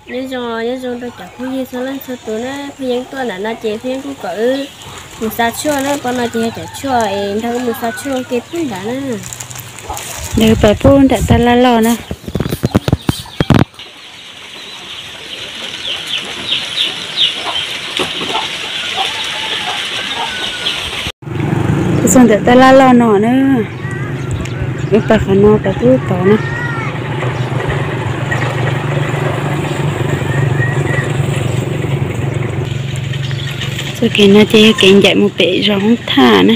Nyob zoo, nyob zoo rau cov phooj ywg txhua leej txhua tus na, Phooj Yeeb tuaj ntawm no ces Phooj Yeeb kuj kom wb mus xa tshuaj na, pab no ces yog cov tshuaj es nrog wb mus xa tshuaj ua ke pub ntawd na. Nws pais pub ntawm tab laj loj na. Txog ntawm tab laj loj no na, wb pais qhov no pais pub tod na. Txoj kev no ces yog kev ncaim mus pem zos Hoob Thaj na.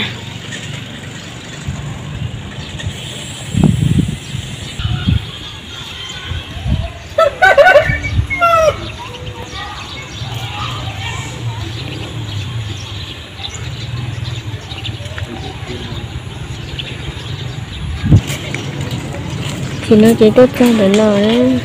Tsis no ces tuaj txog ntawm no na.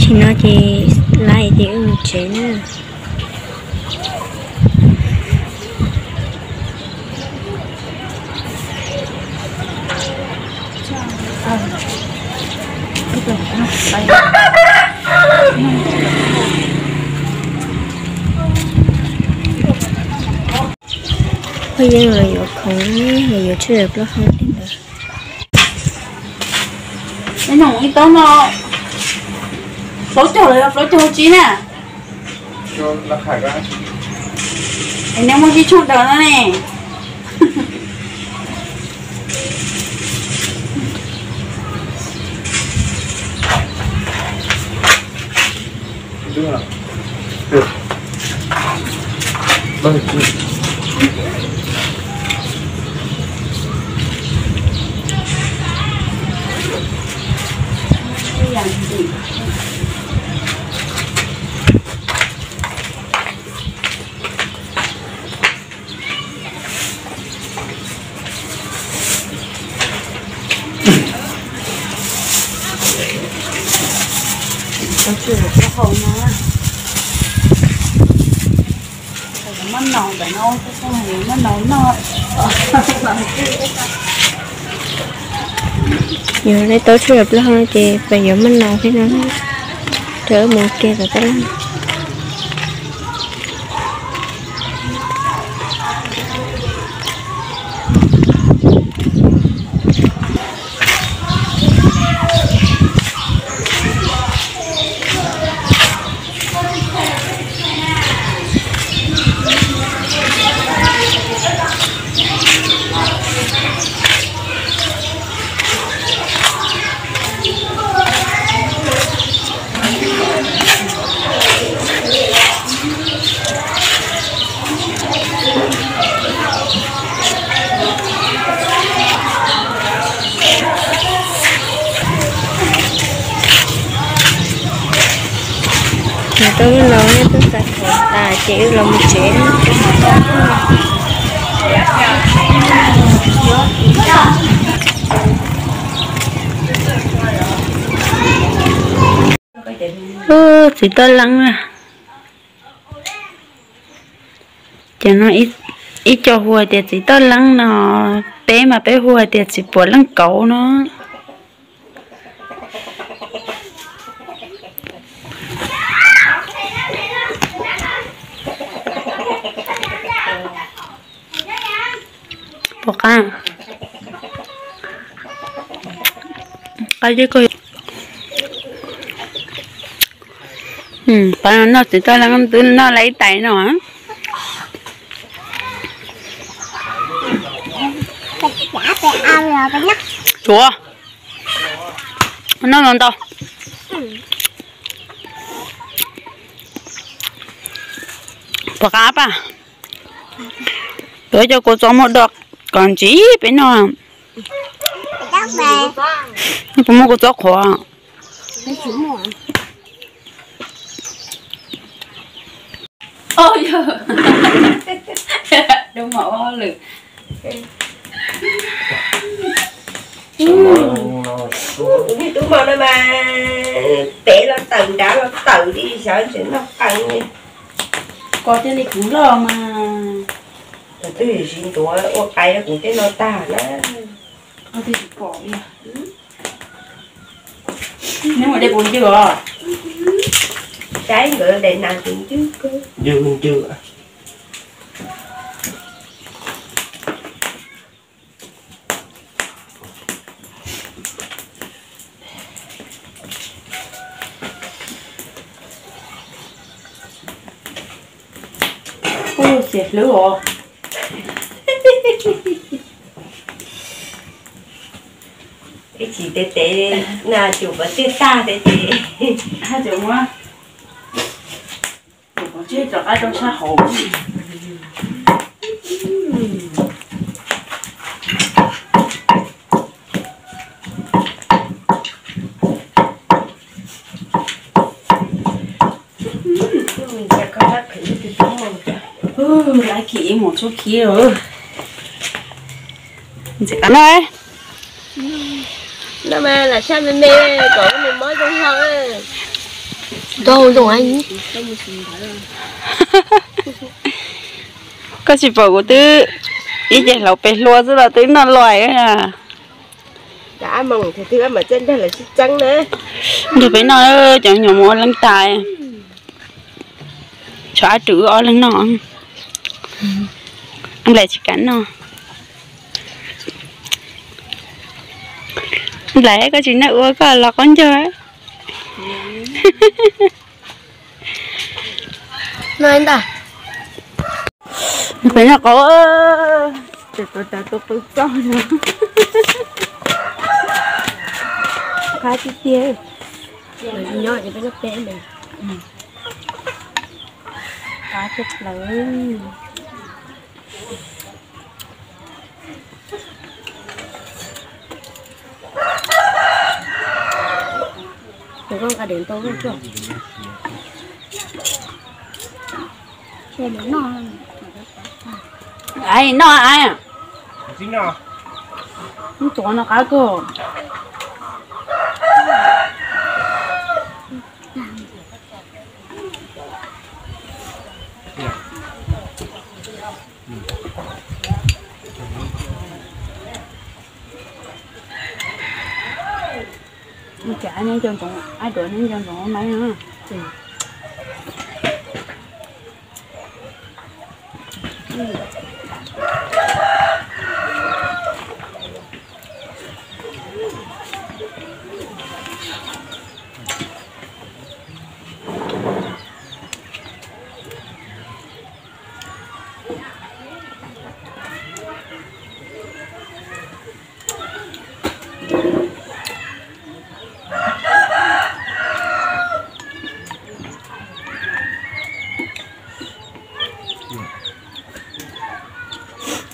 Tsis no ces lawv ces wb mus tsev na. Phooj Yeeb los yuav khoom, los yuav tshuaj plaub hau tej ntawd. Neb nug ib tug no, plaub caug los yog plaub caug tsib na? Es neb muaj tsib caug ntawd no ne. Tau tshuaj plaub hau no, muab noj ntawm no, muab noj noj. Yog nej tau tshuaj plaub hau ces peb yuav muab noj thiab no, rau wb mus ua ke tom tab laj. Nws tau lub no, twb xa khoom tas ces wb los mus tsev. Ub, txiv toj leeb na. Ces no ib co hu hais tias txiv toj leeb no, peb mas peb hu hais tias txiv puav leej kauv no. Puas qab? Qab, pab no noj txiv toj leej twb noj lawm ib tais no. Tsuav, noj ntau ntau. Puas qab pab? Tuav cov kua txob muab do kom ntsis peb noj. Puas muaj kua txob qhuav? Tus me tub mos no mas pem los tawm nrad los tawm li xyov tseem noj qees li. Koj thiaj li kuv loj mas. Tus twg tsis ntuav ua qais kuv tej no tag na. Koj twb tsis pom li. Neb ua dej puas ncw os? Saib nkawd daim nas tus ncw, ncw ncw. Xiam hlwb os. Ib chim tes tes na, cum pas tiaj tag tes tes. Haj tseem muab, tseem qab rau sab hauv. Lab khib ib mus txhub khib lawm. Ntxim qab no. No mas lam saj me me kom mus mob zoo hlo. Koj tsis pom kuv twb ib ce hlauv pes hlua xwb los twb noj lawm. Nrog peb noj, cov nyuam mus ua leej tas. Tshuav ab rwm wb ob leeg noj. Nplaim tsis kam noj. Nplaim, koj tsis noj ua koj los qaub ncaug. Noj ntag. Peb noj qab, tus qw txog no. Qab tiag tiag. Nyob ces peb noj peb mas. Qab tiag plaws. Tus koj nqa dev ntau koj tsuag. Ai, noj ai. Tuav no qab kawg. Ua cas neb nco ntsoov, ab duav neb nco ntsoov maiv no.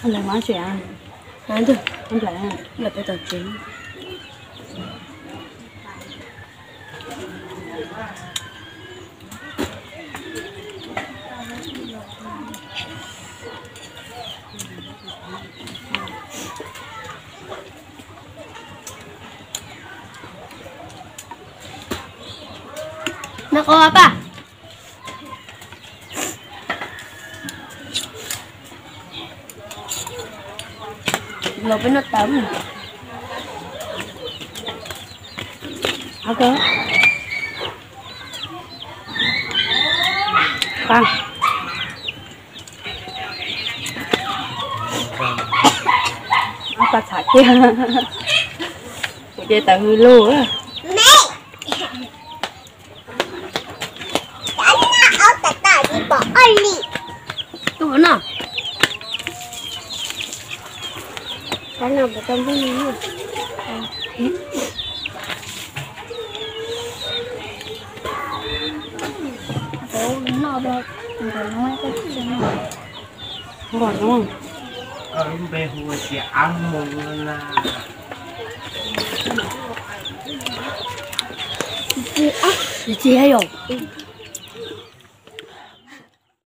Lawv mas tsev, lawv peb tom tsev. Noj qab pab. Los peb noj tawm. Ob txham kiag. Kuv Ces tawm hws lug. Tuaj no. Noj, noj. Koj lub npe hu tias Av Moos na. Tsis yog.